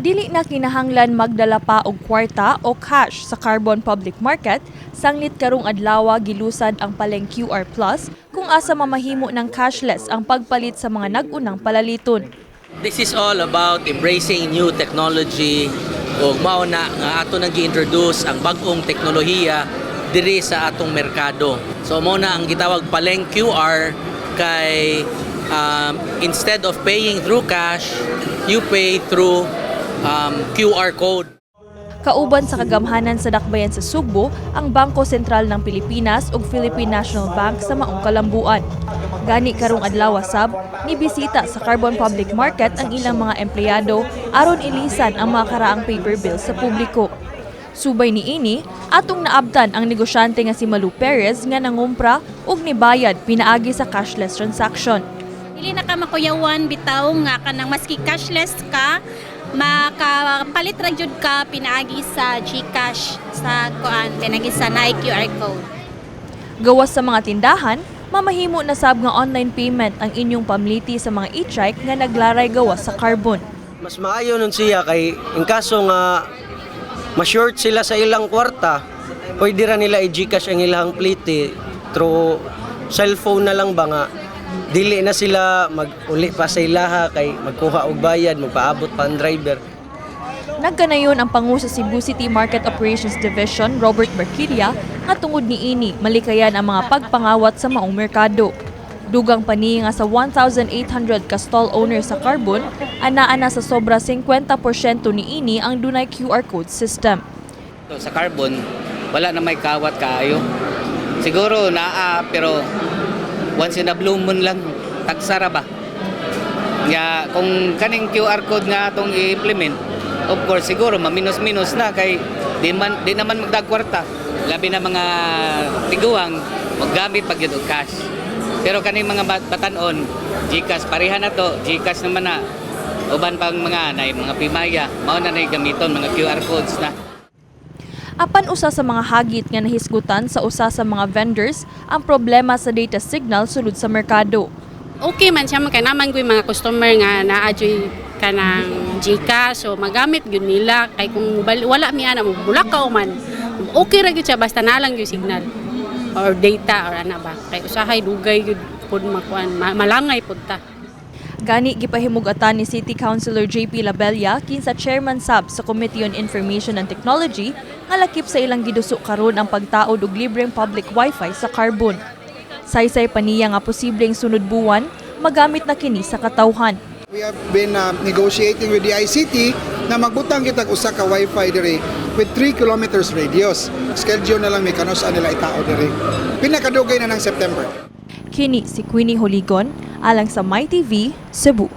Dili na kinahanglan magdala pa og kwarta o cash sa Carbon Public Market sanglit karong adlaw gilusad ang Paleng QR Plus kung asa mamahimo ng cashless ang pagpalit sa mga nag-unang palaliton. This is all about embracing new technology ug mao na nga ato nang gi-introduce ang bag-ong teknolohiya diri sa atong merkado. So mao na ang gitawag Paleng QR kay instead of paying through cash, you pay through QR code. Kauban sa kagamhanan sa dakbayan sa Sugbo ang Bangko Sentral ng Pilipinas ug Philippine National Bank sa maong kalambuan. Gani karong adlaw sab nibisita sa Carbon Public Market ang ilang mga empleyado aron ilisan ang mga karaang paper bills sa publiko. Subay niini, atong naabtan ang negosyante nga si Malu Perez nga nangumpra ug nibayad pinaagi sa cashless transaction. Dili na ka makuyawan bitaw nga kanang maski cashless ka, makapalit ra jud ka pinaagi sa GCash, sa kuan, pinaagi sa naay QR code. Gawas sa mga tindahan, mamahimo na sab nga online payment ang inyong pamliti sa mga e-trike nga naglaray gawas sa Carbon. Mas maayo nun siya kay in kaso nga ma-short sila sa ilang kwarta, pwede ra nila i-GCash ang ilang plite through cellphone na lang ba nga dili na sila mag-uli pa sa ilaha kay magkuha og bayad, magpaabot pa ang driver. Nagkanayon ang pangu sa Cebu City Market Operations Division, Robert Barquilla, nga tungod niini malikayan ang mga pagpangawat sa maong merkado. Dugang pa niya nga sa 1,800 ka stall owner sa Carbon, anaa na sa sobra 50% niini ang dunay QR code system. So, sa Carbon, wala na may kawat kaayo. Siguro naa, pero once in a blue moon lang, tagsara ba? Nga kung kaning QR code nga atong i-implement, of course siguro maminos-minos na kay di naman magdagkwarta. Labi na mga tiguang maggamit pag yun og cash. Pero kaning mga batanon, GCash pareha na to, GCash naman na. Uban pang mga nay mga PayMaya, mao na nay gamiton mga QR codes na. Apan usa sa mga hagit nga nahisgutan sa usa sa mga vendors ang problema sa data signal sulod sa merkado. Okay man siya kay naman ko'y mga customer nga naa juy kanang GCash, so magamit gyud nila kay kung wala mi ana bulakaw man. Okay ra gyud siya basta na lang gyud signal or data or ana ba, kay usahay dugay gyud pud makuan, malangay pud ta. Gani gipahimugatan ni City Councilor JP Labella kinsa chairman sab sa Committee on Information and Technology nga lakip sa ilang giduso karon ang pagtaod og libreng public wifi sa Carbon. Saysay pa niya nga posibleng sunod buwan magamit na kini sa katawhan. We have been negotiating with the ICT na magbutang kitag usa ka wifi diri with 3 kilometers radius. Schedule na lang mi kanus-a nila itao diri. Pinakadugay na ng September. Kini si Queenie Holigon alang sa MyTV, Cebu.